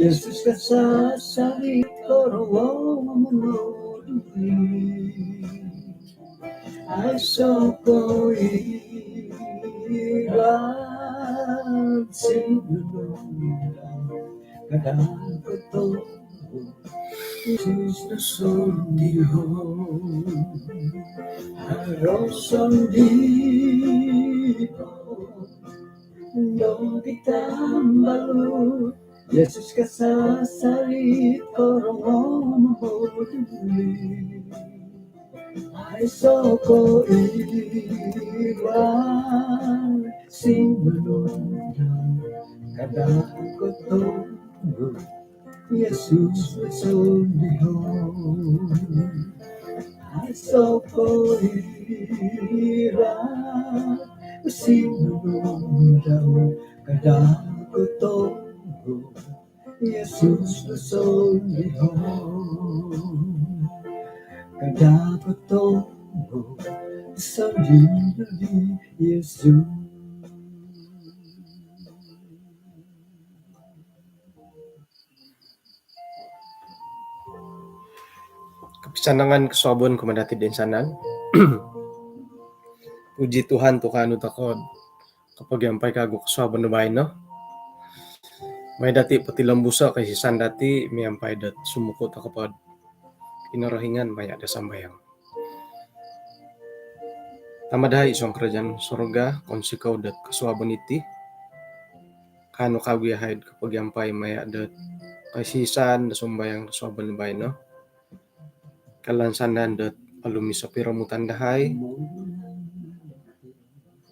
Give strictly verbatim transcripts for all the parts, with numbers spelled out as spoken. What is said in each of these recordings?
Yesus kasasari korongou mongoduli. Aiso ko iran sinununda kada koto Yesus do sondiho. Haro sondiho. Dong pitambalut Yesus kasasari korongou mongoduli. Aiso ko iran sinununda kada koto Yesus sondiho. Aiso ko iran sinununda kada koto Yesus sondiho. Kada koto sondiho Yesus. Kopisanangan kosuabon kumaa dati toinsanan. Puji Tuhan tu kaanu tokou kopogiampai kagu kosuabon do baino. Mai dati potilombuso koisisan dati miampai dot sumuku tokou po id Kinorohingan maya do sambayang. Tama dahai id suang kerajaan sorga, kounsikou dot kosuabon iti. Kaanu kagu yahai kopogiampai maya dot koisisan do sambayang kosuabon baino. Kalansanan dot olumis o piromutan dahai.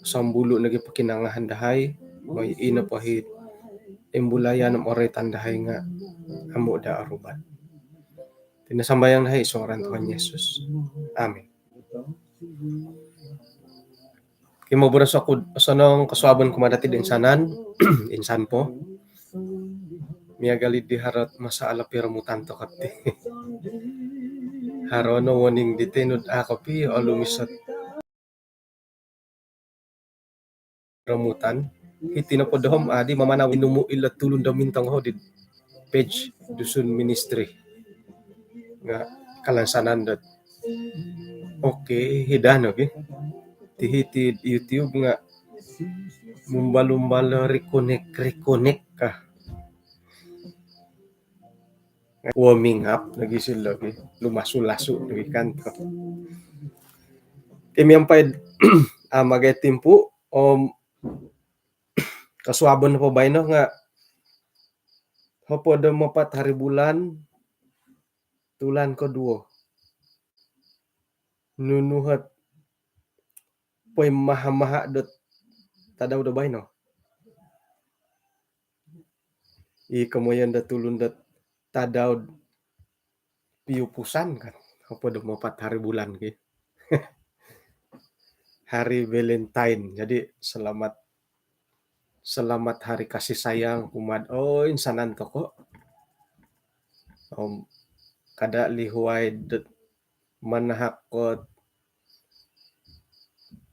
Sombulu nogi pokinongohon dahai. Moi ino po it imbulayan om oroitan dahai nga amu daa orubat. Iti no sambayang dahai id suang ngaran Tuhan Yesus. Amin. Kimoboros oku osonong kosuabon kumaa dati toinsanan, insan po. Miagal di haro ot masalah piromutan tokou ti. Haro no warning di tinud a kopio olumis ot piromutan. Hiti nopo doho om adi mamanau inumu ilo tulun do mintong ho di page Dusun Ministry. Nga kalansanan dot. Okey, hidano gi. Ti hiti YouTube nga mumbal-umbal reconnect, reconnect ka. Warming up lagi silo gi. Lumasu-lasu lagi kan. Kimiampai ah, magai timpu om kosuabon po baino nga hopod om apat hari bulan tulan koduo. Nunu ot poimaha-maha dot tadau do baino? I komoyon dot tulun dot tadau piupusan kan. Hopod om apat hari bulan ki. Hari Valentine. Jadi selamat selamat hari kasih sayang kumaa dot insanan tokou. Om kada lihuai dot manahak ko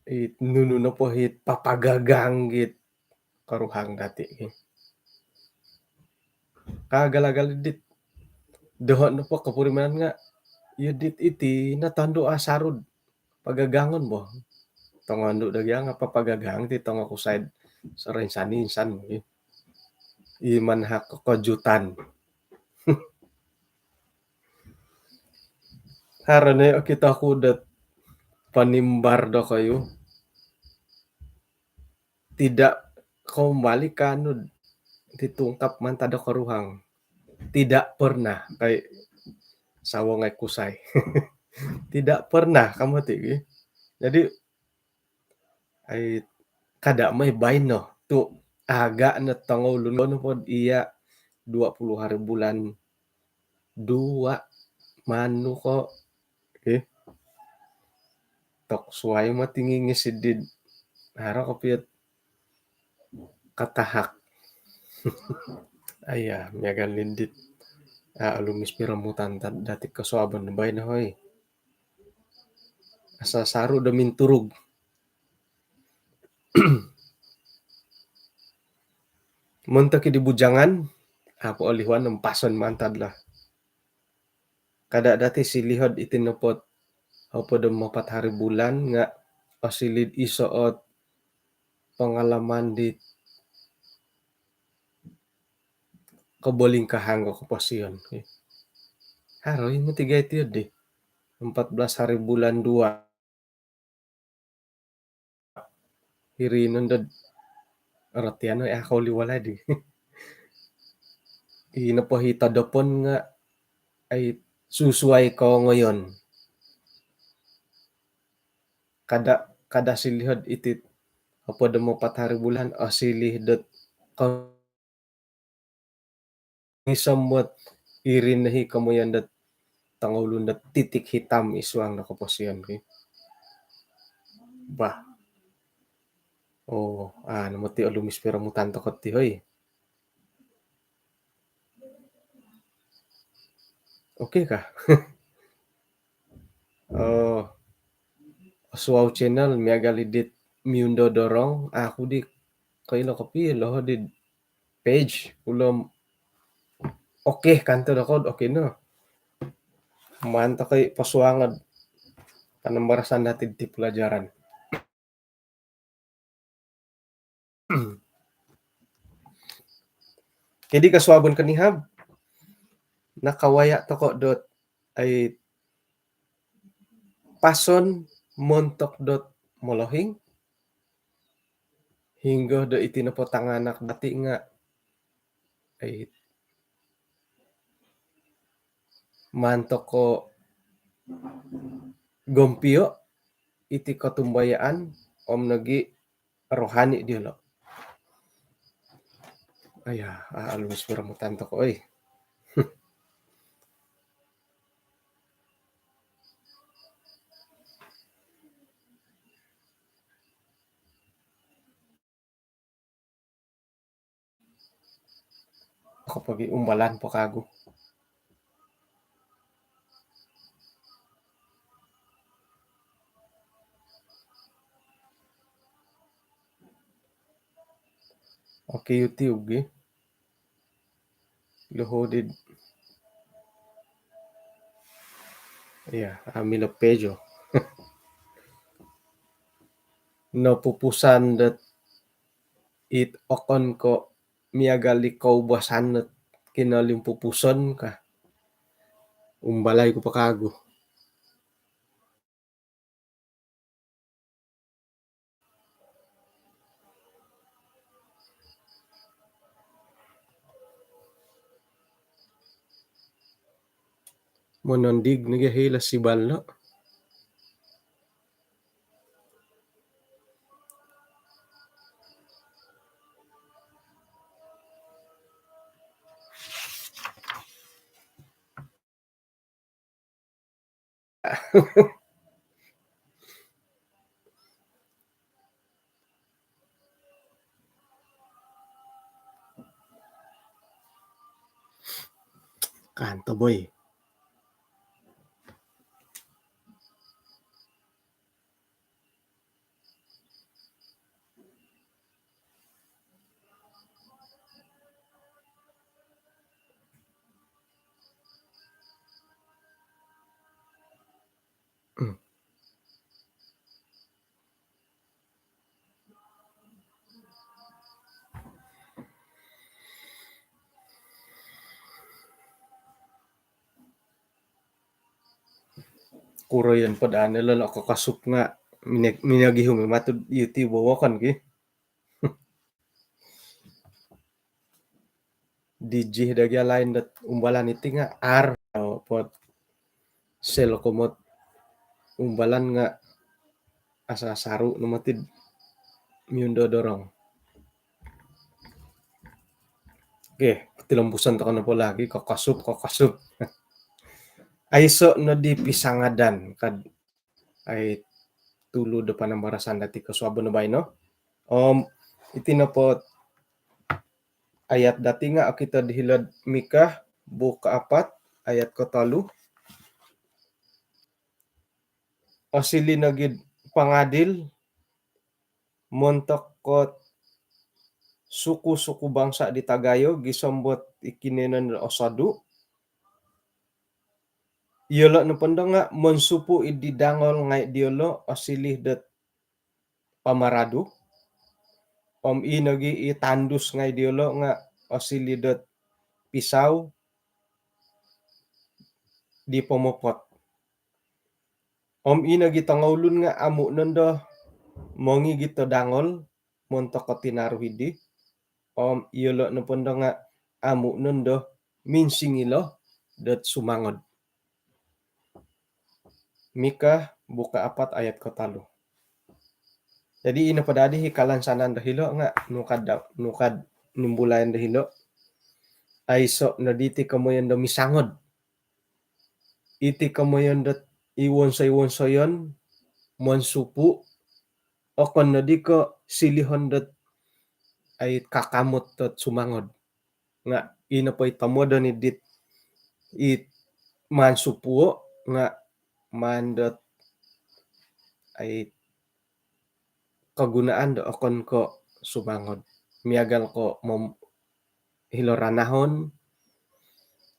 it nunu nopo it papagagang it koruhang dati. Kaagal-agal dit doho nopo kopurimanan nga iyo dit iti no tondu asaru do pagagangon bo. Tongondu do gia nga papagagang ti tongokusai do soroinsan-insan. I manahak kejutan. Haro no okito ku dot panimbar dokoyu. Tidak kembali kanud ditungkap mantad do koruhang. Tidak pernah kai sawo ngai kusai. Tidak pernah kamu ti. Jadi ai kada mai baino tu aga no tongoulun no pod iya dua puluh hari bulan dua manu ko. Okey. Tok suai mati ngingis sidid. Haro kopio katahak. Aya miagal nidit. Ah, alumis piromutan dati kosuabon baino hoi. Asa saru do minturug. Montok di bujangan, Apo olihuan om pason mantad lah. Kada dati silihod iti nopo hopod om apat hari bulan nga osiliu do iso ot pengalaman di kobolingkahangan ko koposion. Haro i moti gia iti di empat belas hari bulan dua. Hiri nondo rotian oi, aku liwal adi. Ino po hi todopon nga ai susuai ko ngoyon. Kada, kada silihod iti hopod om apat hari bulan, osiliu dot ko- Ngisom buat iri no hi komoyon dot tongoulun dot titik hitam id suang do koposion ki. Bah. Oh, ah, namo ti olumis piromutan toko ti, hoi. Okey kah? Oh, Suau Channel, miagal i dit Miundo Dorong, aku di koilo kopio loho di page, ulom. Okey, kanto dokod, okey no. Maan toko i posuangon panambarasan dati ti pelajaran. Jadi kosuabon konihab, nakawaya toko dot ai pason montok dot molohing, hinggo do iti nopo tanganak dati nga ai maan toko gompio iti kotumbayaan om nogi rohani diolo. Aya, ah, olumis piromutan toko, oi. Aku pogi umbalan po kagu. Okey, YouTube gi. Luhudid. Iya, amilo pejo. Nopupusan dot it okon ko miagal di koubasan dot kinolimpupuson ka. Umbalai ku po kagu. Monondig nogi hilo sibal no. Kanto boy. Kuroyon po daa nilo no kokosuk nga minagihum i matud YouTube wokon ki. Digi dagi alain dot umbalan iti nga ar pot sel komot umbalan nga asa saru no motid miundo dorong. Okey, tilombuson tokou nopo lagi, kokosuk, kokosuk. Aiso no di pisangadan kad ai tulu do panambarasan dati kosuabon no baino. Om iti nopo ayat dati nga okito di hilo'd Mikah buuk kaapat ayat kotolu. Osili nogi'd pangadil montok kot suku-suku bangsa di tagayo gisom dot i kinoyonon do osodu. Iyolo nopo ndo nga monsupu id di dangol ngai diolo osiliu dot pamaradu. Om i nogi i tandus ngai diolo nga osiliu dot pisau di pomopot. Om i nogi tongoulun nga amu nondo mongigit do dangol montok o tinaru hidi. Om iyolo nopo ndo nga amu nondo minsingilo dot sumangod. Mika buka apat ayat kotolu. Jadi ino po dadi i kalansanan do hilo nga nukad da, nukad nimbulayan do hilo. Aiso nodi ti komoyon do misangod. Iti komoyon dot i wonsoi-wonsoyon monsupu, okon nodi ko silihon dot ai kakamot dot sumangod. Nga ino po i tomodon i dit i maan supuo nga maan dot ai kagunaan do okon ko sumangod. Miagal ko mom hilo ranahon,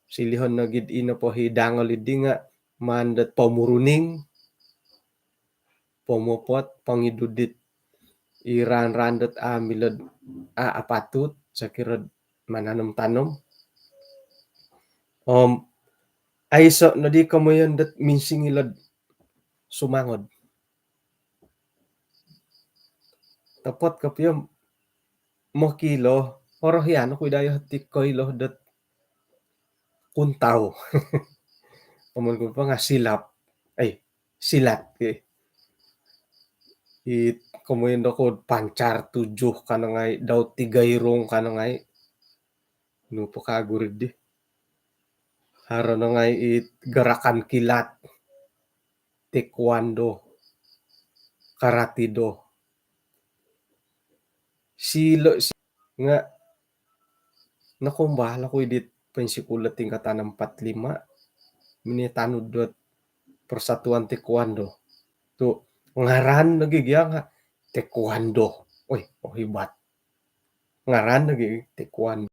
silihon nogi ino po i dangol idi nga maan dot pomuruning, pomopot, pongidudit i ran-ran dot a milo a apatut sokiro mananom-tanom. Om aiso nodi komoyon dot minsingilo sumangod. Topot kopio mokilo, orohian oku i dayo ti koilo dot kuntau. Amun ku po nga silap. Ai, silat ki. I komoyon do ko pancar tujuh kano ngai, daud tiga irung kano ngai. Nu po kagu ri di. Haro no ngai i gerakan kilat, taekwondo, karate do. Silo si nga nokombal oku i dit pensikul tingkatan empat lima, minitanud dot persatuan taekwondo. Tu ngaran lagi gia nga taekwondo. Oi, oh hebat. Ngaran lagi taekwondo.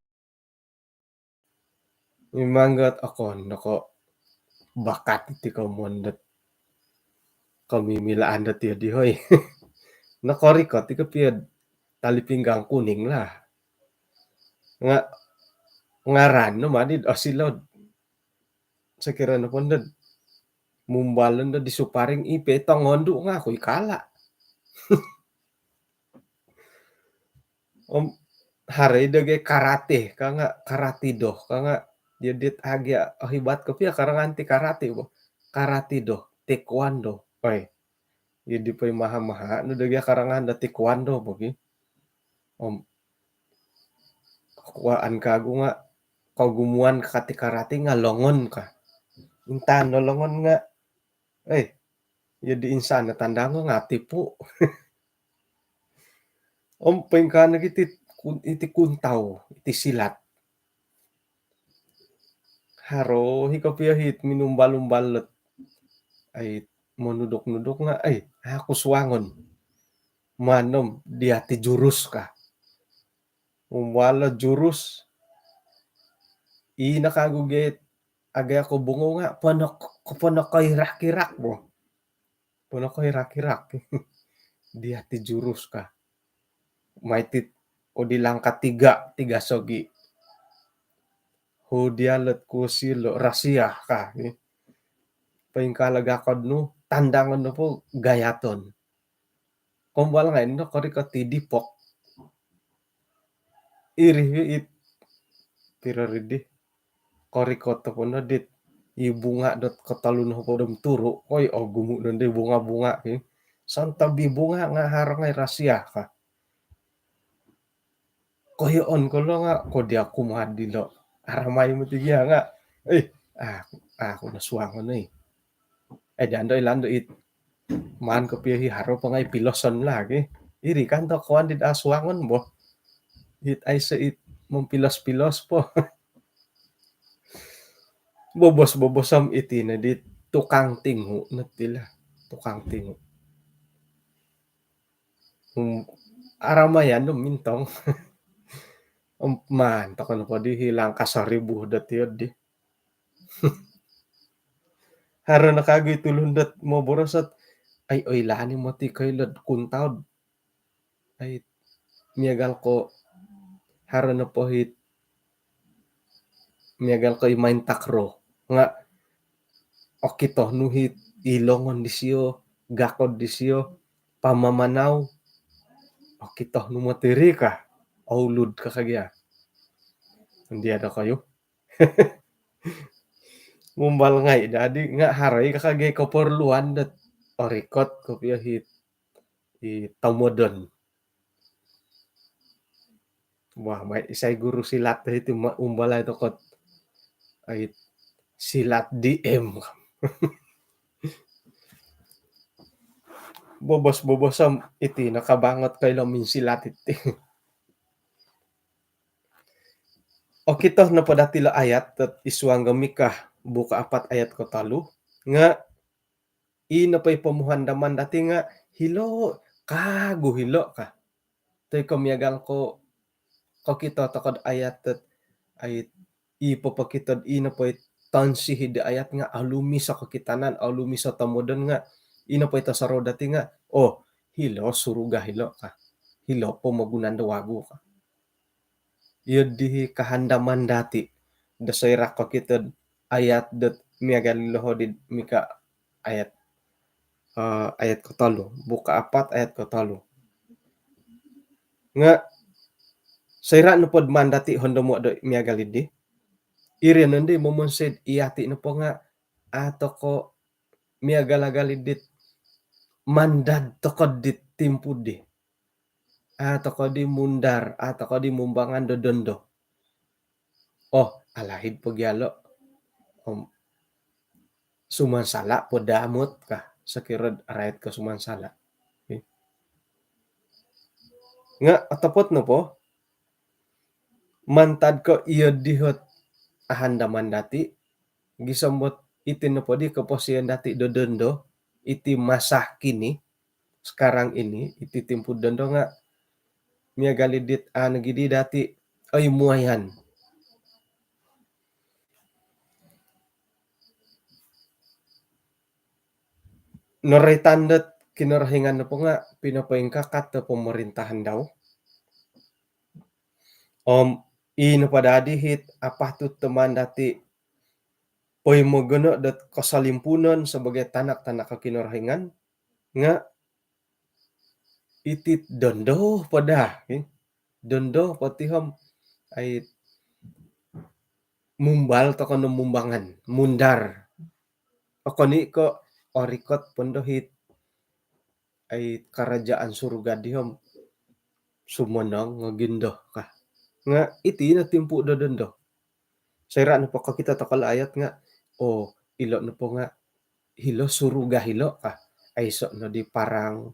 Mimang got okon noko bakat iti komoyon dot komimilaan dot iyo di hoi. Nokorikot i kopio tali pinggang kuning lah. Nga ngaran no madi osilod. Sokiro nopo ndo mumbal ndo di suparing i po tongondu nga oku i kala. Om haro i do gia karate ka nga, karate do ka nga, jadi agi ohibat kopio karangan ti karate bo. Karate do, taekwondo. Oi. Jadi po i maha-maha no do gia karangan do taekwondo bo ki. Om kuaan kagu nga kogumuan ka ti karate nga longon ka. Intan no longon nga, eh, jadi insan no tandango nga tipu. Om poingkaa nogi iti kun-, iti kuntau, iti silat. Haro i kopio it minumbal-umbal dot ai monuduk-nuduk nga, ai, aku suangon. Maan om dia ti jurus ka. Mumbal jurus. Ina kagu gia agai aku bungo nga ponok, ponok ko irak-irak bo. Ponok ko irak-irak. Dia ti jurus ka. Mai ti odi langkah tiga, tiga sogi. Hu dia lot kusi lo rasia ka. Poingkaa lagi akod nu tandangon nopo gayaton. Kombal ngai no korikot i dipok. Iri it piro ri di. Korikot po no dit i bunga dot kotolu nohopod om turu. Oi, ogumu no di bunga-bunga ki. Santabi bunga nga haro ngai rasia ka. Koyoon ko lo nga ko dia kumaa dilo. Aramai mati gia nga. Eh, aku, aku no suangon oi. Eh, jando ilan do it. Maan kopio i haro po ngai piloson lagi. Iri kan to kuan dit asuangon bo. It aiso it mompilos-pilos po. Bobos-bobos om iti no di tukang tingu no ti lah. Tukang tingu. Hmm, aramai anu mintong. Om, maan toko nopo di hi langkah seribu dot iyo di. Haro no kagu i tulun dot moboros ot, ai, oilaan i moti koilo do kuntau do, ai, miagal ko haro nopo hiti, miagal ko i main takraw nga okito nu hiti i longon disio, gakod disio, pamamanau, okito nu moti ri ka, oulud ka kagia. Dia dokoyu. Mumbal ngai dadi nga haro i ka kagia keperluan dot orikot kopio hiti i tomodon. Wah, mai isai guru silat hiti ma-, umbalai toko do, ai, silat D M. Bobos-bobos om iti nakabangot koilo minsilat iti. Okito nopo dati lo ayat dot id suang do Mikah buka apat ayat kotolu nga i nopo i pomuhandaman dati nga hilo, kagu hilo ka. Toi ko miagal ko kokito toko do ayat dot, ai, i popokito do i nopo i tonsi hiti ayat nga olumis o kokitanan, olumis o tomodon nga i nopo i tosorou dati nga, oh, hilo suruga hilo ka. Hilo pomogunan do wagu ka. Iyo di kahandaman dati do soira kokito do ayat dot miagal ilo hodi Mikah ayat, eh, ayat kotolu, buka apat ayat kotolu. Nga soira nopo do maan dati hondomo do miagal idi, iri nondo momonsoi do iyati nopo nga a toko miagal-agal idit mandad toko dit timpu di. A toko di mundar, a toko di mumbangan do dondo. Oh, alaid po gia lo. Om, sumansala po damot ka, sokiro do arait ko sumansala. Okey. Nga otopot nopo, mantad ko iyo di hot ahandaman dati, gisom dot iti nopo di koposion dati do dondo, iti masa kini, sekarang ini, iti timpu dondo nga miagal idit a nogi di dati, oi, muayan. Noroitan dot Kinorohingan nopo nga pinopoingkakat do pomorintahan dau. Om, i nopo dadi hiti apatut do maan dati poimogono dot kosolimpunon sebagai tanak-tanak Kinorohingan nga iti dondo po da, eh. Dondo po ti om, ai, mumbal toko no mumbangan, mundar. Okon i ko orikot po ndo hiti, ai, kerajaan surga di om sumonong ngogindo ka. Nga iti no timpu do dondo. Soira nopo kokito toko lo ayat nga, oh, ilo nopo nga hilo suruga hilo ka. Aiso no di parang.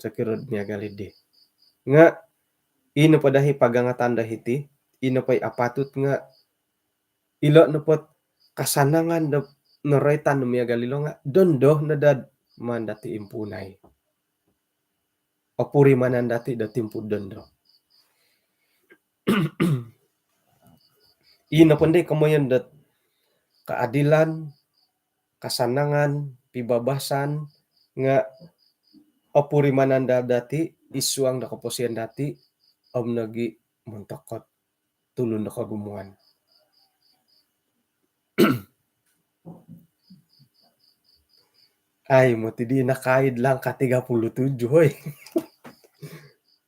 Sokiro do miagal idi. Nga i nopo dahi pagangatan do hiti, i nopo i apatut nga ilo nopo kasanangan do noroitan do miagal ilo nga dondo no da do maan dati impuunai. Opurimanan dati do timpu dondo. I nopo ndo komoyon dot keadilan, kasanangan, pibabasan nga opurimanan da dati id suang do koposion dati om nogi montok dot tulun do kogumuan. Ai, moti di nakaid langkah tiga puluh tujuh, hoi.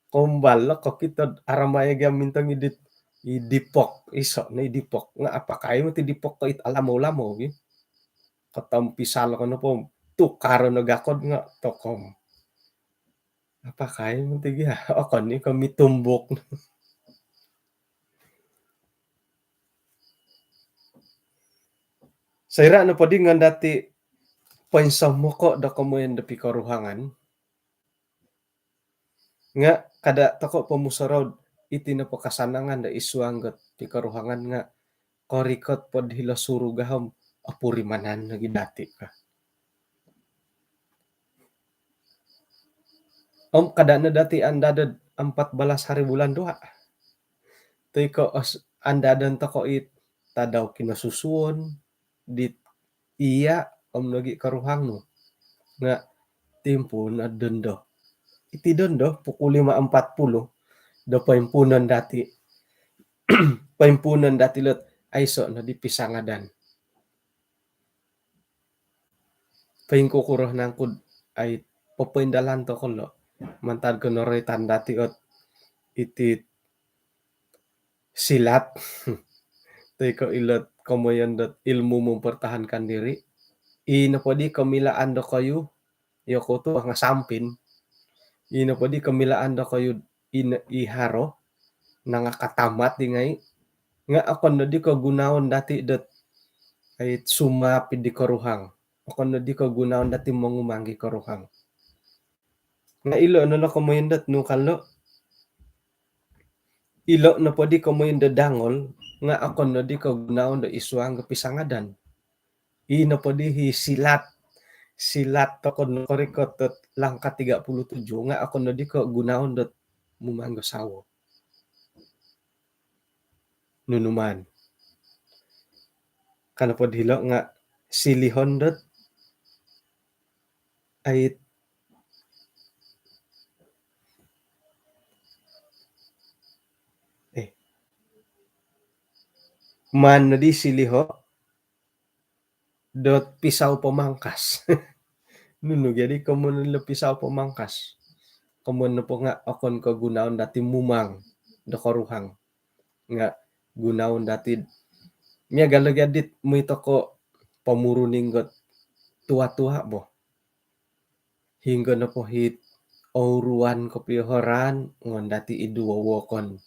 Kombal lo kokito do aramai gia mintong idit, i Depok, iso no i Depok. Nga apakai moti Depok ko it alamou-lamou gi. Kotompisal ko nopo, tukar no gakod nga tokom. Apakai moti gia, okon i ko mitumbuk. Soira nopo di ngan dati poinsomoko do komoyon do pikoruhangan. Nga kada toko pomusorou iti nopo kasanangan do id suang dot pikoruhangan nga korikot po do hilo suruga om opurimanan nogi dati ka. Om kada' no dati' andadod empat belas hari bulan dua. Toi ko' os-, andadon toko' it tadau kinosusuon, dit iya' om nogi' koruhang nu. Nga' timpuun o dondo. Iti dondo pukul lima empat puluh do poimpuunon dati'. Poimpuunon dati' lot aiso' nodi pisangadan. Poingkukuro nangku'd ai popoindalan toko' lo'. Mantad ko noroitan dati' ot iti silat. Toi ko' ilot komoyon dot ilmu mempertahankan diri. I nopo di komilaan dokoyu, iyo ko tu nga sampin. I nopo di komilaan dokoyu i haro nangakatamat di ngai', nga' okon nodi ko gunaon dati' dot ai sumaap di koruhang. Okon nodi ko gunaon dati' mongumang di koruhang. Nga' ilo' no lo komoyon dot nu kalo', ilo' nopo di komoyon do dangol, nga' okon nodi ko gunaon do isuang do pisangadan. I nopo di hi silat, silat toko' nokorikot dot langkah tiga puluh tujuh, nga' okon nodi ko gunaon dot mumang do sawo. Nunu maan. Ka nopo di hilo' nga' silihon dot ai, eh, maan nodi siliho' dot pisau pamangkas. Nunu gia di komoyon lo pisau pamangkas? Komoyon nopo nga' okon ko gunaon dati' mumang do koruhang. Nga' gunaon dati' miagal lagi adit moi toko' pomuruning got tua-tua bo. Hinggo nopo hit ouruan kopio ho raan ngon dati' iduo wokon.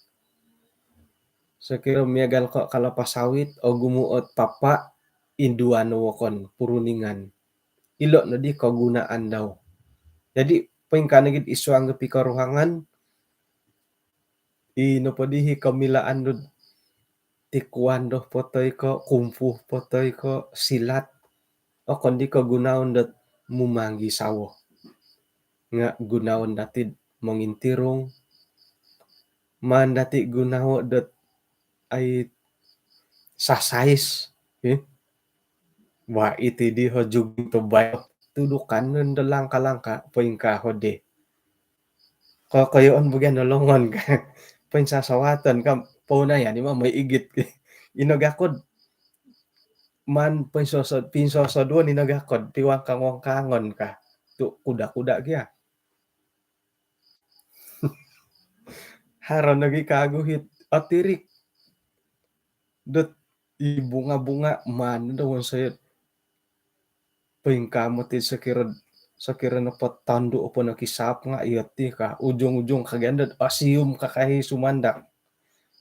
Sokiro miagal ko' kalapa sawit, ogumu' ot papa', iduo no wokon puruningan. Ilo' nodi kogunaan dau. Jadi poingkaa nogi'd isuang do pikoruhangan, i nopo di hi komilaan dot taekwondo po toi ko' kungfu po toi ko' silat, okon di ko gunaon dot mumang di sawo. Nga' gunaon dati'd mongintirung, maan dati' gunao' dot ai sasais, eh. Wah, iti di ho juging to bayo. Tudukan nondo langka-langka, poingkaa ho di. Kokoyoon bo gia no longon ka. Poinsasawatan ka, pounayan i ma moi igit. Ino gakod. Maan poinsosod, pinsosoduon ino gakod, piwangkang-wangkangon ka. Tu' kuda-kuda gia. Haro nogi' kaagu hit otirik dot i bunga-bunga, maan do wonsoyo'd poingkaa moti sokiro, sokiro nopo tondu' opo nokisaap nga' iyo ti ka, ujung-ujung kagian dot osium ka kahi sumandak.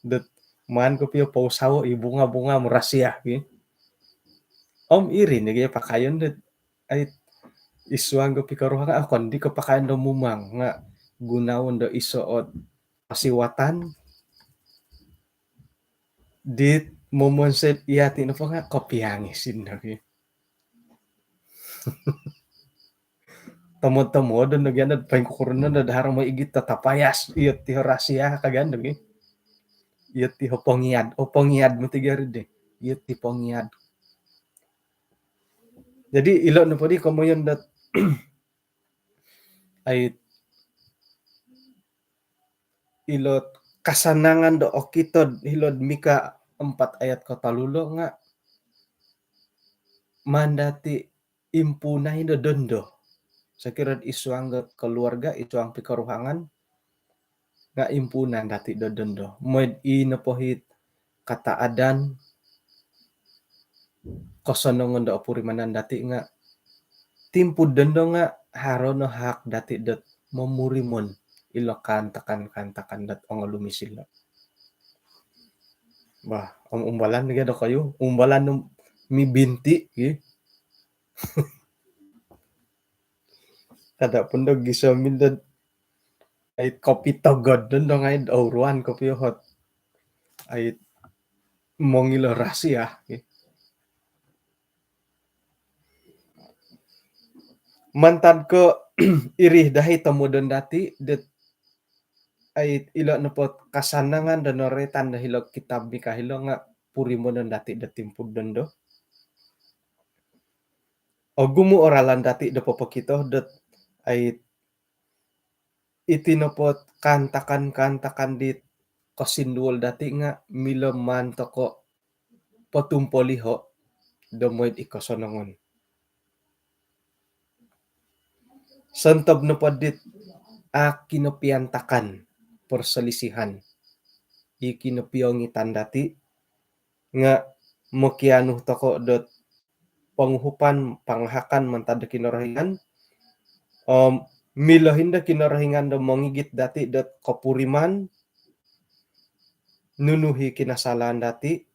Dot maan kopio pousawo i bunga-bunga murasiah ki. Om iri nogi' pakayon dot ai isuang do pikoruhangan, okon di ko pakayon do mumang nga' gunaon do iso ot kosiwatan dit momonsoi iyati' nopo nga' kopiangisin nogi'. Tomod-tomod nogi' anod poingkukuro nondo do haro moi igit tatapayas, iyo ti ho rasiah kagian nogi'. Iyo ti ho pongiad, o pongiad moti gia ri di. Iyo ti pongiad. Jadi ilo' nopo di komoyon dot ai ilo' kasanangan do okito'd hilo'd Mika empat ayat kotolu lo' nga' maan dati' impuunai do dondo. Sokiro'd isuang do koluarga, isuang pikoruhangan, nga' impuunan dati' do dondo. Moi'd i nopo hit kataadan, kosonongon do opurimanan dati' nga' timpu'd dondo nga' haro no hak dati' dot momurimon ilo' kaantakan-kaantakan dot ongolumis ilo'. Bah, om umbalan gia dokoyu, umbalan om mibinti' gi. Kada' pun do gisom indo ai kopitogod dondo ngai' ouruan kopio hot ai mongilo rasiah. Mantad ko' iri dahai tomodon dati dot ai ilo nopo kasanangan do noroitan do hilo kitab Mikah hilo nga purimonon dati do timpu dondo. Ogumu o ralan dati do popokito dot ai iti nopo kaantakan-kaantakan di kosinduol dati nga milo maan toko potumpoliho do mooi id kosonongon. Sontob nopo dit a kinopiantakan, perselisihan, i kinopiongitan dati nga mokianu toko dot ponguhupan, pangahakan mantad do Kinorohingan. Om milo hindo Kinorohingan do mongigit dati dot kopuriman nunu i kinasalaan dati.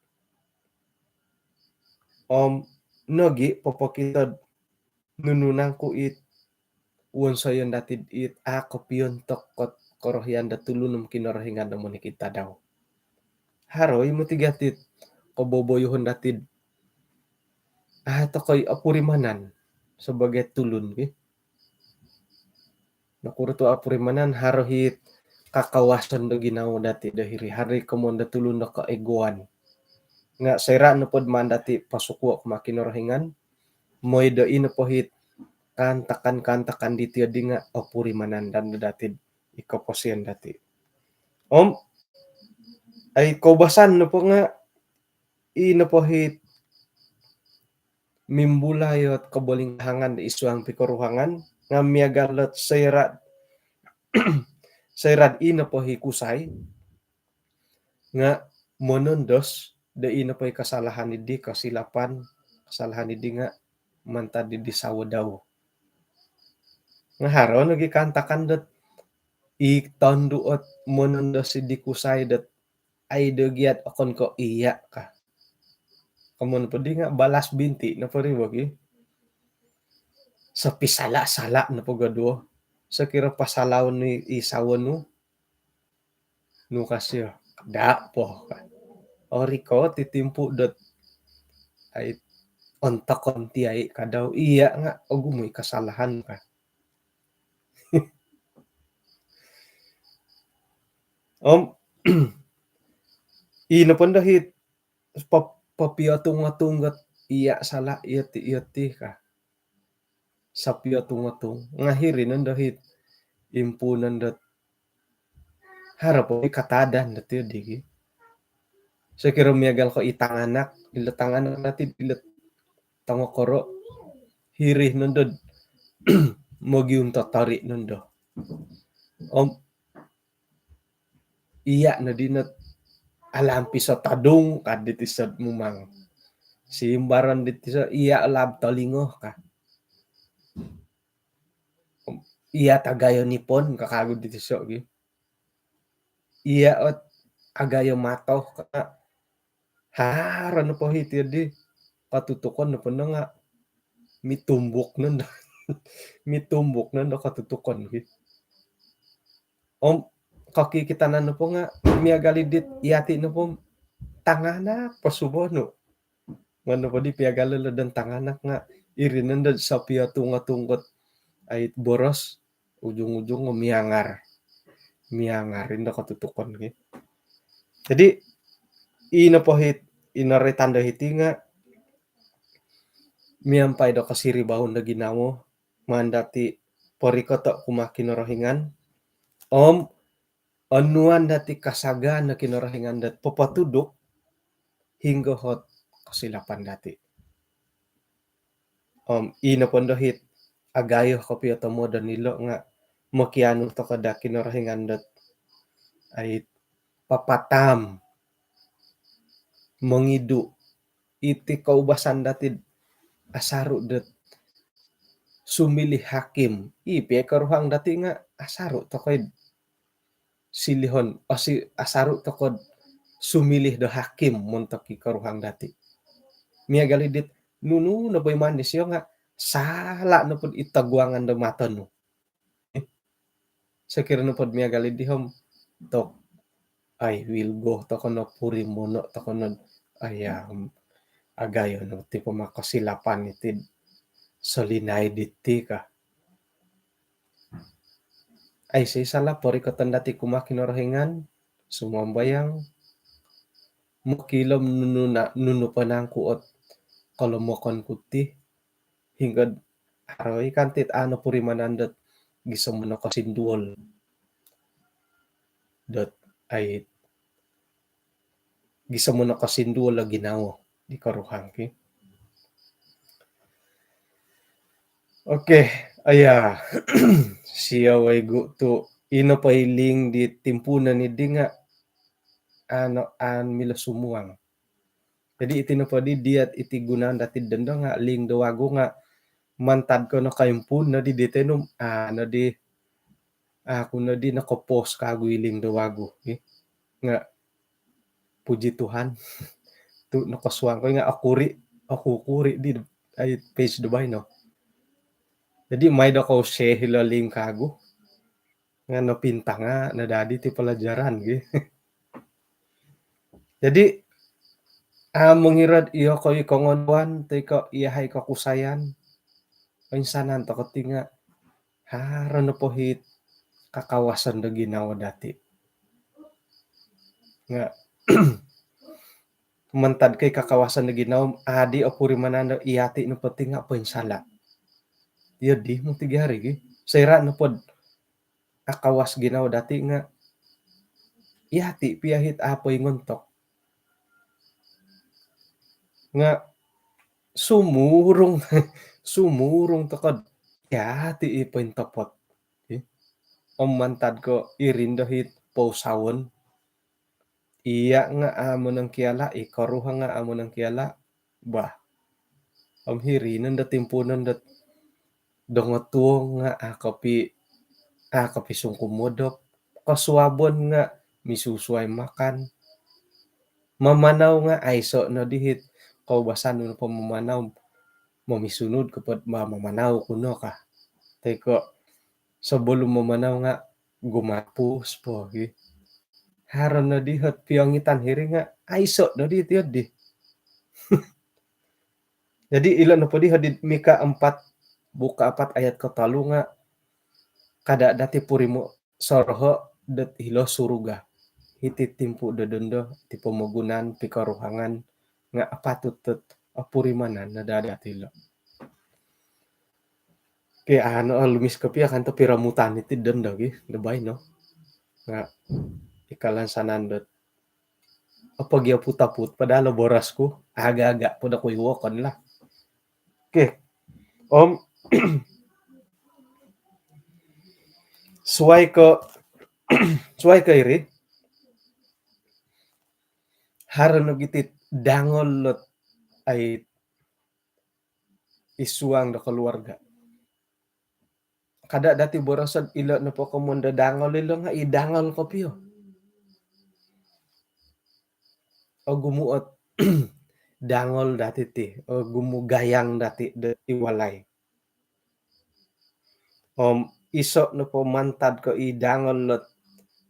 Om nogi popokito nunu nangku it wonsoyon dati it a kopiontok kot korohian do tulun om Kinorohingan do monikid tadau. Haro i moti gia tit koboboyohon dati a toko i opurimanan sebagai tulun ki. Nokuro tu opurimanan? Haro i kakawasan do ginawo dati do hiri, haro i komoyon do tulun do keegoan. Nga soira nopo do maan dati posukuo kumaa Kinorohingan, mooi do i nopo it kaantakan-kaantakan diti di nga opurimanan dan dati i koposion dati. Om ai koubasan nopo nga i nopo it mimbulai ot kobolingkahangan di id suang pikoruhangan nga miagal dot soira, soira i nopo i kusai nga monondos do i nopo i kasalahan di, kosilapan, kasalahan di nga mantad di sawo dau. Nga haro nogi kaantakan dot i tondu ot monondos di kusai dot ai do gia ot okon ko iya ka. Komoyon po di nga balas binti nopo ri bo ki. Sopisala-sala nopo goduo. Sokiro pasalaon i, i sawo nu, nu ka sio, kada po ka. Oriko ti timpu dot ai ontokon ti ai kadau iya nga ogumu i kasalahan ka. Om i nopo ndo it pop-, popiotung-otung got iya sala, iya ti, iya ti ka. Sopiotung-otung. Nga hiri nondo it impuunon dot haro po i kataadan dot iyo digi. Sokiro miagal ko i tanganak, ilo tanganak dati ilo tongokoro, hiri nondo mogium totori nondo. Om iya no dino alampis o todung ka di tiso mumang. Simbaron di tiso iya lab tolingo ka. Iya tagayo nipon ka kagu di tiso gi. Iya ot agayo mato ka. Haro nopo hiti di katutukon nopo no nga mitumbuk nondo. Mitumbuk nondo katutukon ki. Om kokikitanan nopo nga miagal i dit yati nopo tanganak po subo nu. Nga nopo di piagal lo don tanganak nga iri nondo sopiotung-otung got ai boros, ujung-ujung miangar. Miangar indo katutukon ki. Jadi i nopo it, i noroitan do hiti nga miampai do kosiribaon do ginawo, maan dati porikoto kumaa Kinorohingan om onuan dati kasagaan do Kinorohingan dot popotuduk hinggo ot kosilapan dati. Om i nopo ndo it agayo kopio tomodon ilo nga mokianu toko do Kinorohingan dot ai papataam, mongidu, iti koubasan dati asaru dot sumilih hakim. I pia koruhang dati nga asaru toko i silihon, osi asaru toko sumilih do hakim montok i koruhang dati. Miagal i dit nunu nopo i maan disio nga sala nopo i toguangan do mato nu. Sokiro nopo do miagal i di om tok ai wilgo toko no purimono toko no ai om agayo no ti pama kosilapan iti solinaid diti ka. aiso i salah porikoton dati kumaa Kinorohingan, sumambayang, mokiilo om nunu na, nunu po nangku ot kolomokon ku ti, hinggo haro i kanto it a' nopurimanan dot gisom nokosinduol dot ai gisom nokosinduol o ginawo di koruhang ki. Okey, aya. Siou igu tu ino po i link di timpuunon di nga ano an milo sumuang. Jadi iti nopo di diat iti gunaan dati dondo nga link do wagu nga mantad ko nokoimpuun nodi di tenum, ano di aku nodi nokopost kagu i link do wagu, eh. Nga puji Tuhan tu nokosuang ko nga okuri, okukuri di ai page do baino. Jadi mai do kou share hilo link kagu. Nga nopintanga nadadi ti pelajaran gi. Jadi a' mongirad iyo ko i kongonduan toi ko iyahai kokusayan. Oinsanan toko ti nga haro nopo hit kakawasan do ginawo dati. Nga mantad ko i kakawasan do ginawo, adi opurimanan do iyati nopo ti nga poinsala. Iyo di moti gari gi. Soira nopo akawas ginawo dati nga iyati pia hit a' poingontok. Nga sumurung, sumurung toko do iyati i pointopot. Om mantad ko iri ndo hit pousawon. Iya nga a' monongkiala, i koruhang nga a' monongkiala. Bah. Om hiri nondo timpuunon dot dongotuong nga a' kopi, a' kopisungkumodop. Kosuabon nga misusuai makan. Mamanau nga aiso nodi hit koubasanan po mamanau. Momisunud ko po dot ma-, mamanau ku no ka. Toi ko sebelum mamanau nga gumapus po gi. Haro nodi hot piongitan hiri nga aiso nodi tiyo di. Jadi ilo nopo di hodi Mika empat, buka apat ayat kotolu nga kada dati purimo soroho dot hilo suruga. Hiti timpu do dondo ti pomogunan pikoruhangan nga apatut dot opurimanan no daa dati ilo. Okey, ano, lumis kopio kanto piromutan iti dondo gi do baino. Nga ikalansanan dot apagia putaput padahal boros ku aga-aga po do kuiwokon lah. Okey. Om suai ko, suai ko iri. Haro nogi ti dangol lot ai id suang do keluarga. Kada dati boroso do ilo nopo komoyon do dangol ilo nga i dangol kopio. Ogumu ot dangol dati ti, ogumu gayang dati do id walai. Om iso nopo mantad ko i dangol lot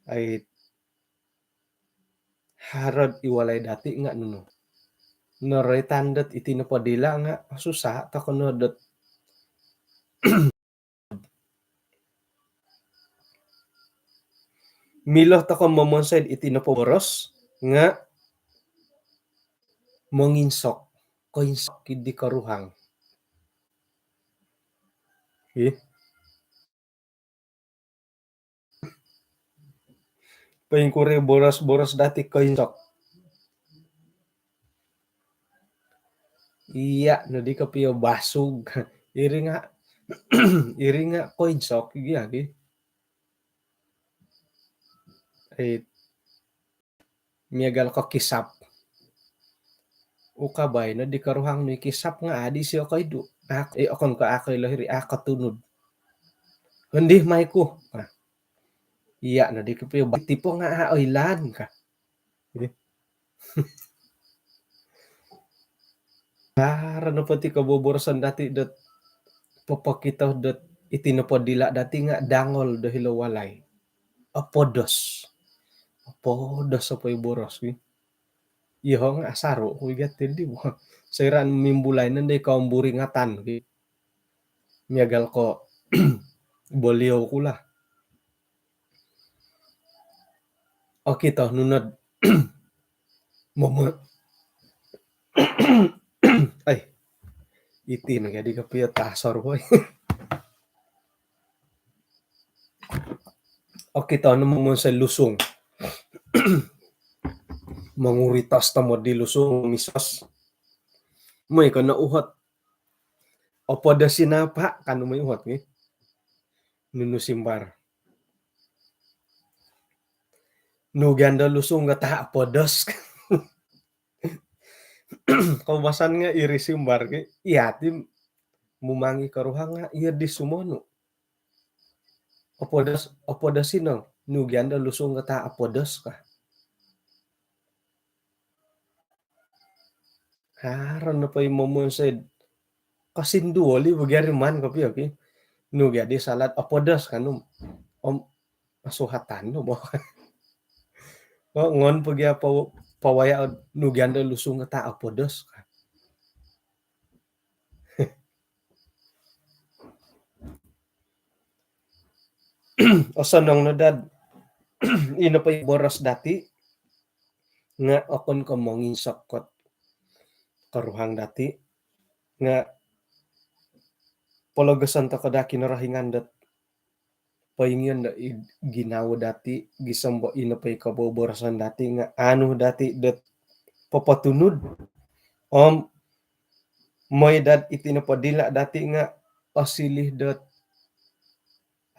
ai haro id walai dati nga nunu. Noroitan dot iti nopo dila nga susah toko no dot milo toko momonsoi iti nopo boros nga monginsok, koinsok di koruhang. Ih. Poingkuri boros-boros dati koinsok. Iya nodi kopio basug. Iri nga, iri nga koinsok gi agi. Eh, miagal ko kisap. Ukabai no di koruhang nu i kisap nga adi sio koidu. Ak-, eh, okon ko a' koilo hiri, a' kotunud. Endi mai ku. Nah. Iya no di kopio ba-, tipo nga a' oilaan ka. Jadi, haro nopo ti koboboroson dati dot popokito dot iti nopo dila dati nga dangol do hilo walai. Opodos. Opodos opo i boros wi. Iyoho nga asaru ku igat tindi bo. Soira mimbulai nondo i kaum buringatan ki. Miagal ko boliau ku lah. Okito nu nod momo- ai, iti no jadi kopio tasor, boy. Okito nu momonsoi lusung. Monguritos tomod di lusung, misos. Moi ko no uhot. Opodos i napa, ka nu moi uhot, ngi. Nunu simbar. Nu gia ndo lusung nga ta opodos. Koubasan nga iri simbar ki. Iya ti mumangi koruhang nga iya di sumonu. Opodos, opodos i no. Nu gia ndo lusung nga ta opodos ka. Haro nopo i momonsoi do kosinduol i bo gia ri maan kopio ki. Nu gia di salat opodos ka nu. Om asuhatan nu bo. O, ngon po gia po, pawaya nu gia ndo lusung nga ta opodos ka. Osonong no dad, ino po i boros dati nga okon ko monginsok kot koruhang dati nga pologoson toko da Kinorohingan dot poingion do i ginawo dati gisom do ino po i koboboroson dati nga anu dati dot popotunud. Om moi dad iti nopo dila dati nga osiliu dot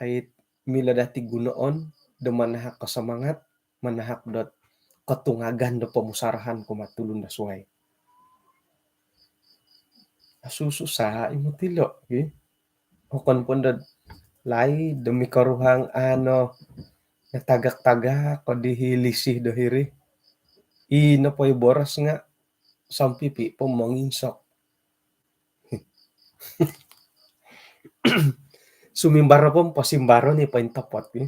ai milo dati gunoon do manahak ko semangat, manahak dot kotungagan do pomusarahan kumaa tulun do suai. Asususa i moti lo, ki. Okon po ndo laid do mikoruhang ano, natagak-tagak ko di hili si do hiri. Ino po i boros nga sampipi po monginsok. Sumimbar po, posimbaro ni pointopot ni.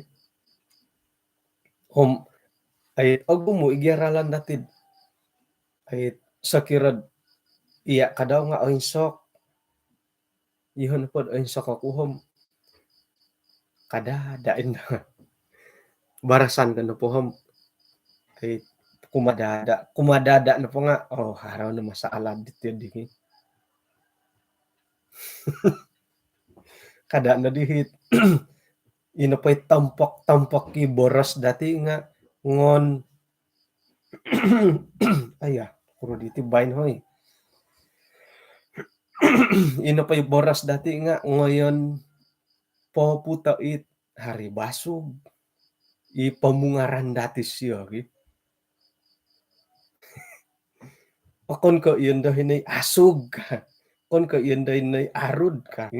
Om ai ogumu i gia ralan dati. Ai sokiro iya kadau nga oinsok. Iho nopo do oinsok oku om kada ada indo. Barasan ko nopo om ai kumadada, kumadada nopo nga, oh, haro no masalah diti di. Kada no dihit. Ino po i tompok-tompok i boros dati nga ngon. Aya, kuro diti bain hoi. Ino po i boros dati nga ngoyon poputo it hari basug. I pomungaran dati sio, ki. Okon ko iyo ndo hino i asug ka. Okon ko iyo ndo hino i arud ka.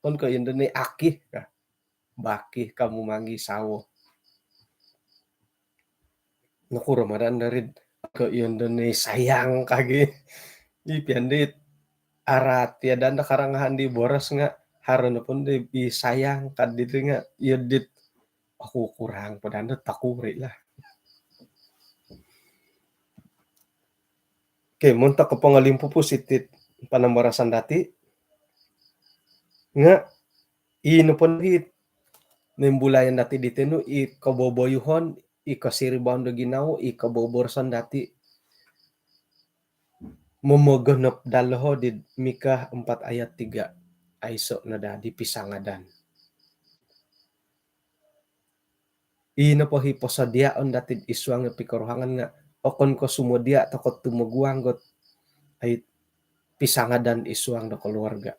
Okon ko iyo ndo hino i akih ka. Bakih kamu mangi sawo. Nokuro madan dari ko iyo ndo hino i sayang ka gi. I pian dit arat ya dan karangahan di boros nga haro nopo ndo i sayang ka diri nga iyo dit aku kurang po dan do takuri lah. Okey, montok ko pongolimpupu sitit panambarasan dati nga ino po hit nimbulayan dati di tenu i koboboyuhon, i kosiribaon do ginawo, i koboboroson dati momogonop daloho di Mikah empat ayat tiga. Aiso no dadi pisangadan. Ino po hi posodiaon dati id suang do pikoruhangan nga okon ko sumodia toko tumoguang got ai pisangadan id suang do keluarga.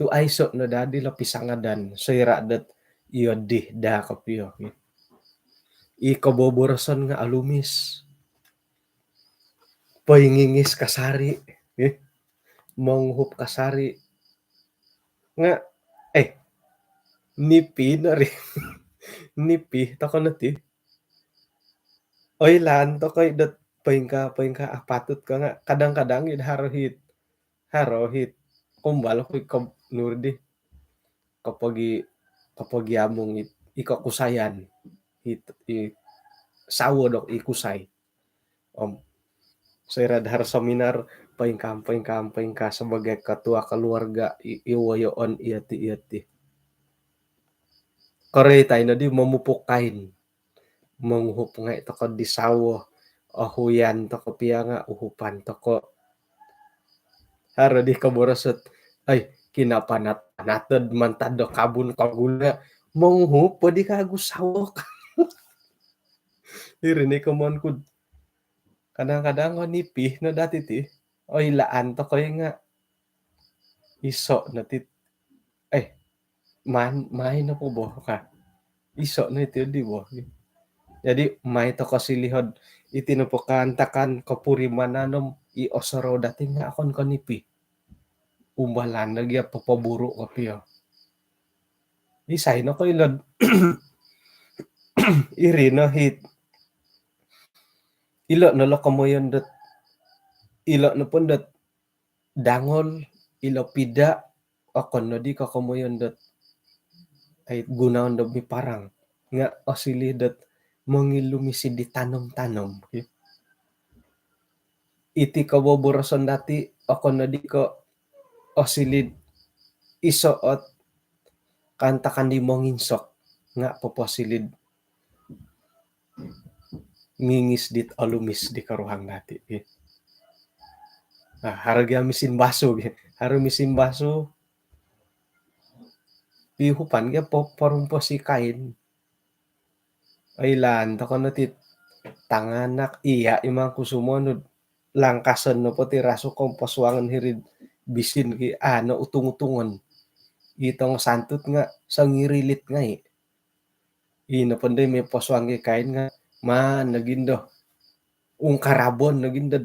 Tu aiso no dadi lo pisangadan soira dot iyo di da kopio. I koboboroson nga alumis. Poingingis kasari, eh. Monguhup kasari. Nga, eh, nipi no ri. Nipi toko no ti. Oilaan toko i dot poingka, poingka apatut ka nga kadang-kadang i haro hit. Haro hit. Kumbal ku i ko nurdi. Kopogi, kopogi amung i, i kokusayan. I, i sawo dok i kusai. Om soira dahar seminar, poingka, poingka, poingka sebagai ketua keluarga i, i woyoon iyo ti, iyo ti. Koroitai no di momupuk kain. Monguhup ngai' toko di sawo. Ohuyan toko pia nga' uhupan toko. Haro di koboros ot, ai, kinapanat-panatod mantad do kabun kogulu nga' monguhup po di kagu sawo. Iri ni komoyon ku. Kadang-kadang o nipi no dati ti. Oilaan toko i nga' iso' no ti. Eh, man, mai nopo bo ka. Iso' no iti di bo. Jadi, mai toko silihod iti nopo kaantakan kopurimanan om i osorou dati nga' okon ko nipi. Umbalan lagi apa poburu' kopio. Isai no koilo'd iri no hit. Ilo' no lo komoyon dot, ilo' nopo dot dangol, ilo pida', okon nodi ko komoyon dot, ai, gunoon do miparang. Nga' osiliu dot mongilumis di tanom-tanom. Iti koboboroson dati, okon nodi ko osiliu iso' ot kaantakan di monginsok, nga' poposiliu ngingis dit olumis di koruhang dati. Nah, haro gia misin basu, haro misin basu. Piuhupan gia po-, porumpos i kain. Oilaan toko no ti tanganak, iya' i mangku sumonud. Langkason nopo ti rasuk om posuangon hiri'd bisin ki, a' no utung-utungon. I tongo santut nga' songirilit ngai'. I nopo ndoi moi posuang i kain nga' maan nogi ndo. Ungkarabon nogi ndo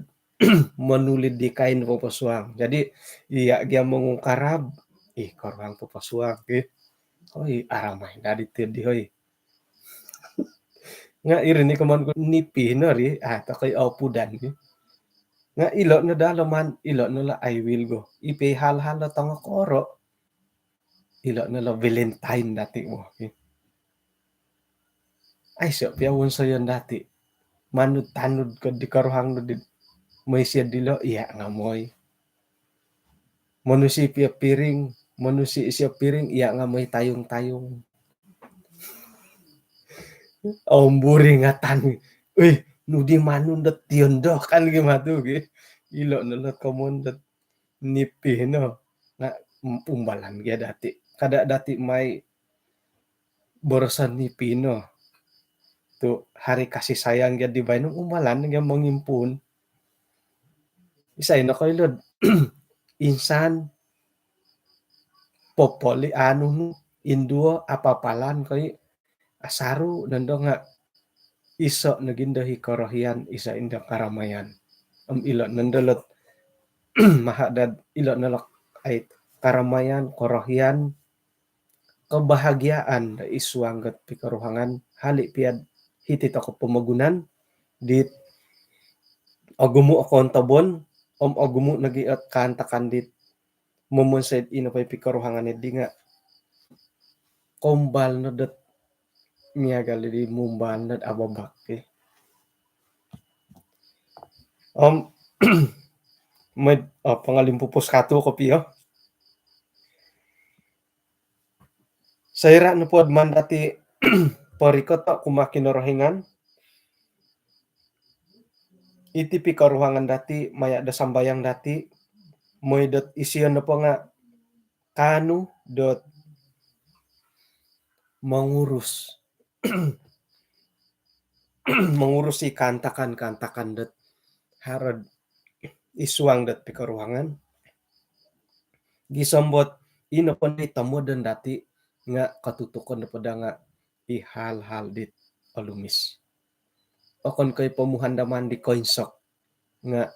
monulid di kain poposuang. Jadi, iya' gia mongungkarab, ih, koruhang poposuang, ih. Oi, aramai dadi ti di, oi. Nga' iri ni komoyon ku nipi no ri, ah, toko i opudan ki. Nga' ilo' no daa lo man, ilo' no lo I will go. Ipi hal-hal lo tongokoro'. Ilo' no lo Valentine dati' bo. Aiso' pia wonsoyon dati'. Manud-tanud ko di koruhang nu di moi sio dilo, iya' nga' moi. Monusi' pia piring, monusi' sio piring, iya' nga' moi tayung-tayung. Omburi ngatan. Uih, nu di manu ndot tiondo kan gi matu gi. Ilo' no lo komoyon dot nipi no. Nga' umbalan gia dati'. Kada' dati' mai boroson nipi no. Tu' hari kasih sayang gia di baino, umbalan gia mongimpuun. Isai no koilo'd insan popoli anu nu induo apapalan koi asaru nondo nga' iso' nogi ndo i korohian, iso' indo karamayan. Om ilo' nondo lot maha' dad ilo' nolok ai karamayan, korohian, kebahagiaan do id suang dot pikoruhangan, hali' pia'd hiti toko' pomogunan dit ogumu' o koontobon om ogumu' nogi ot kaantakan dit momonsoi'd ino po i pikoruhangan iddi nga' kombal no dot miagal di mumbal no dot ababak, eh. Om, moi, oh, pangalimpupus katu' kopio. Soira' nopo'd maan dati' porikoto' kumaa Kinorohingan, iti pikoruhangan dati', maya' do sambayang dati', moi dot isio nopo nga' kaanu dot mongurus, mongurusi kaantakan-kaantakan dot haro'd id suang dot pikoruhangan. Gisom dot ino po ndi tomodon dati' nga' kotutukon nopo daa nga' i hal-hal dit olumis. Okon ko' i pomuhandaman di koinsok, nga'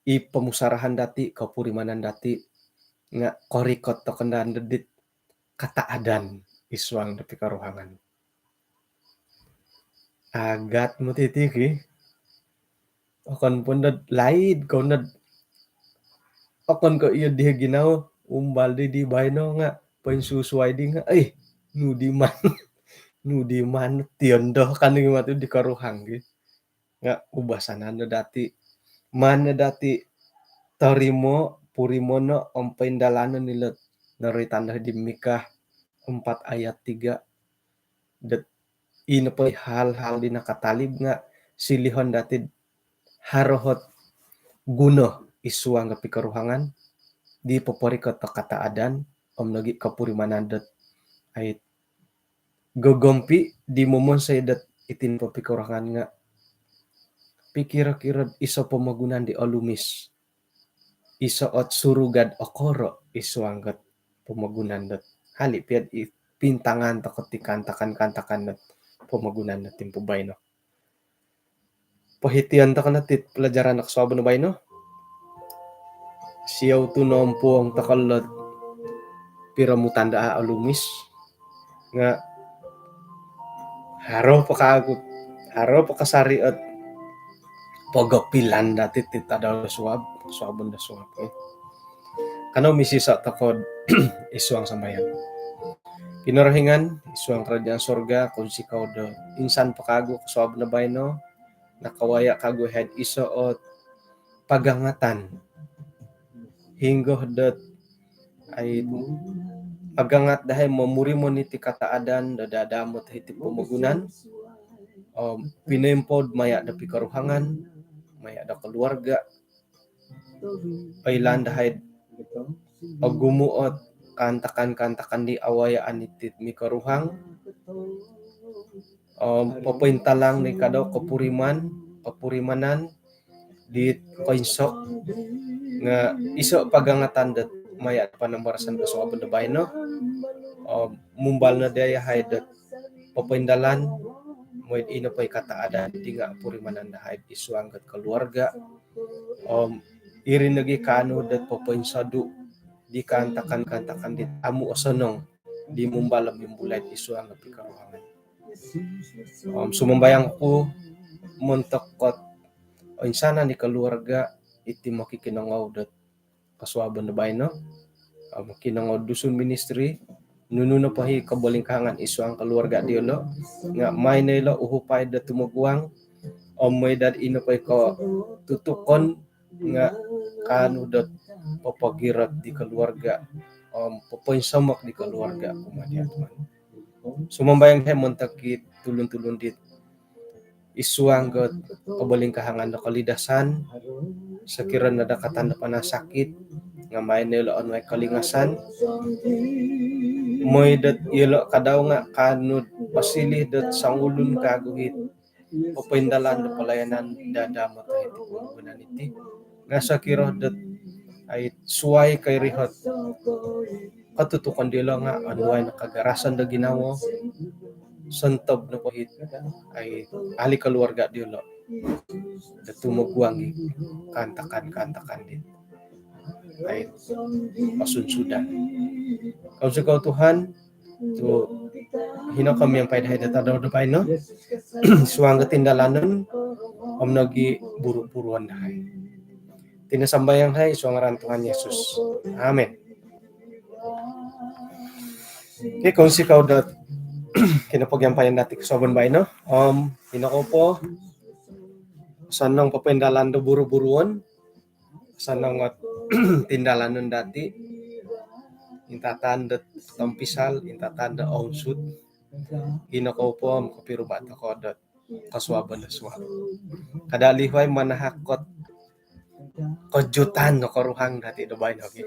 i pomusarahan dati', kopurimanan dati', nga' korikot toko' daa dit kataadan id suang do pikoruhangan. Agat moti ti ki. Okon po nod laid ko nod. Okon ko' iyo dii ginawo, umbal di di baino nga' poinsusuai di nga', eh, nu di maan, nu di maan tiondo kan gi matu di koruhang gi. Nga' ubasanan no dati', maan no dati' torimo', purimono' om poindalanon ilo' noroitan do di Mikah empat ayat tiga. dot ino po i hal-hal di nakatalib nga' silihon dati'd haro ot guno id suang do pikoruhangan di poporikot do kataadan om nogi' kopurimanan dot ai gogompi' di momonsoi dot iti nopo pikoruhangan nga' pikiro-kiro'd iso pomogunan di olumis, iso ot suruga'd okoro' id suang dot pomogunan dot hali' pia'd i pintangaan toko' ti kaantakan-kaantakan dot pomogunan dot timpu baino. Pohition toko' no ti pelajaran do kosuabon do baino. Siou tu' noompuong toko' lo'd piromutan do a' olumis nga' haro po kaagu, haro po kasari' ot pogopilan dati' ti tadau do suab, kosuabon do suab, eh. Kanou misiso' toko'd id suang sambayang. Kinorohingan id suang kerajaan sorga, kounsikou do insan po kaagu kosuabon do baino nakawaya' kaagu iyahai'd iso ot pagangatan hinggo dot ai pagangat dahai momurimon iti kataadan do dadamot hiti pomogunan om pinoimpou'd maya' do pikoruhangan, maya' do koluarga', oilaan dahai'd ogumu' ot kaantakan-kaantakan di awayaan iti'd mikoruhang om popointalang di kadau kopuriman, kopurimanan di koinsok nga' iso' pagangatan dot maya' do panambarasan kosuabon do baino om mumbal no daa iyahai dot popoindalan moi'd ino po i kataadan di nga' purimanan dahai'd id suang dot koluarga' om iri nogi' kaanu dot popoinsodu' di kaantakan-kaantakan di amu' osonong di mumbal om mimbulai'd id suang do pikoruhangan. Om sumambayang oku montok dot oinsanan di koluarga' iti mokikinongou dot kosuabon do baino om kinongou Dusun Ministry, nunu nopo i kobolingkahangan id suang koluarga' diyolo' nga' mai no ilo' uhupai do tumoguang om moi dot ino po i kotutukon nga' kaanu dot popogirot di koluarga' om popoinsomok di koluarga' kumaa diya' Tuhan. Sumambayang iyahai montok i tulun-tulun dit id suang dot kobolingkahangan do kolidasan, sokiro nodo katandapan sakit nga' mai no ilo' onuai kolingasan moi dot iyolo' kadau nga' kaanu'd posilih dot songulun kaagu it popoindalan do palayanan dadamot hiti pomogunan iti nga' sokiro dot ai suai ko iri ot kotutukon diyolo' nga' onuai no kagarasan do ginawo, sontob nopo it ai ahli koluarga' diyolo' do tumoguang i kaantakan-kaantakan di ai osunsudan. Kounsikou Tuhan tu' hino ko miampai dahai do tadau do baino id suang do tindalanon om nogi' buru-buruon dahai. Iti no sambayang dahai id suang ngaran Tuhan Yesus. Amin. Okey, kounsikou dot kinopogiampayan dati' kosuabon baino om ino ko po sonong popoindalan do buru-buruon, sonong ot tindalanon dati', intatan dot tompisal, intatan dot ounsut. Ino ko po om kopiruba' toko' dot kosuabon do suab. Kada' lihuai manahak ot kejutan do koruhang dati' do baino gi.